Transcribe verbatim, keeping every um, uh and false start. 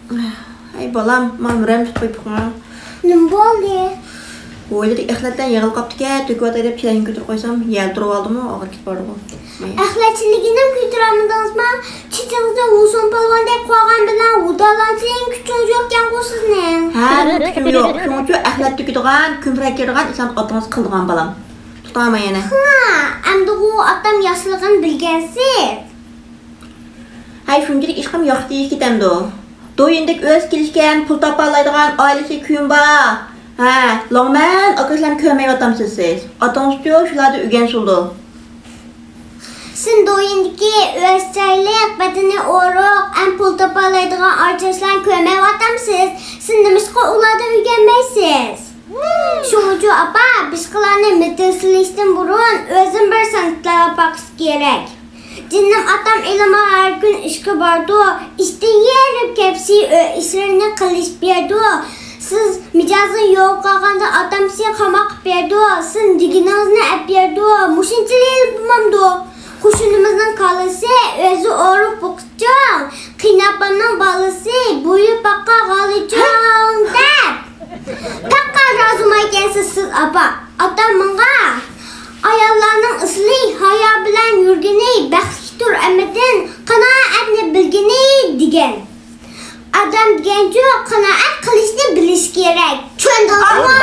ھەي بالام، مانا مۈرەمنى تۇتۇپ قويۇپتۇقمۇ؟ نېمە بولدى؟ ھويلىدىكى ئەخلەتلەر يىغىلىپ قاپتىكەن، تۆكۈۋاتاي دەپ چېلەڭگە كۆتۈرۈپ قويسام، يەل تۇرۇۋالدىمۇ، ئاغرىپ كېتىپ بارىدىغۇ. ئەخلەت چېلىگىنىمۇ كۆتۈرەلمىدىڭىزما؟ چېچىڭىزنى ھۇسۇن پالۋاندەك قويغان بىلەن ھۇدالانسىڭ، كۈچىڭىز يوقكەنغۇ سىزنىڭ. ھە، مېنىڭ كۈچۈم يوق. شۇنىڭ ئۈچۈن ئەخلەت تۆكىدىغان، كۆمپىرەك كىيىدىغان ئىشلارنى ئاتىڭىز قىلىدىغان بالام. تۇتاڭ يەنە. ھا، ئەمدىغۇ ئاتام ياشلىقىنى بىلگەنسىز. ھەي، شۇنچىلىك ئىشقىم ياخشى دېيىشكە كېتەمدۇ؟ دويىندەك ئۆز كېلىشكەن، پۇل تاپالايدىغان ئائىلىسى كۈيۈم بار. ھە، لوڭمەن ئاكا ئىشلارنى كۆرمەيۋاتامسىز سىز؟ ئاتىڭىزچۇ شۇلاردا ئۆگەنسۇلدۇ. سىن دويىندىكى ئۆز چىرايلىق، بەدىنى ئورۇق، ئەم پۇل تاپالايدىغان ئاچاشلارنى كۆرمەيۋاتامسىز؟ سىن نېمىشقا ئۇلاردىن ئۆگەنمەيسىز؟ شۇڭىچۇ ئاپا، باشقىلارنى مىتىرسىلىشتىن بۇرۇن ئۆزىنى بىر سىنىقلاپ باقىش كېرەك. جېنىم ئاتام ئىلىمغا ھەر كۈن ئىشقا بارىدۇ، ئىشتىن يېرىپ كەپسى ئۆي ئىشلىرىنى قىلىشىپ بېرىدۇ. سىز مىجەزىڭ يوغان قالغاندا ئاتام سىزگە قاماق قىلىپ بېرىدۇ، سىزنىڭ دېگىنىڭىزنى ئەپ بېرىدۇ. مۇشۇنچىلىلا بولمامدۇ؟ قوشنىمىزنىڭ كالىسى ئۆزى ئورۇق بوقىچۇڭ، قېيىنئاپامنىڭ بالىسى بويى پاققا غالىچۇڭ دەپ. پەقەت رازىمايكەنسىز سىز ئاپا. ئاتام ماڭا، ئاياللارنىڭ ئېسىل ھايا بىلەن يۈرگىنى، بەختلىكتۇر ئەمەدىن قانائەتنى بىلگىنى دېگەن. ئادەم دېگەنچۇ قانائەت قىلىشنى بىلىشى كېرەك. چۈشەندىڭىزمۇ؟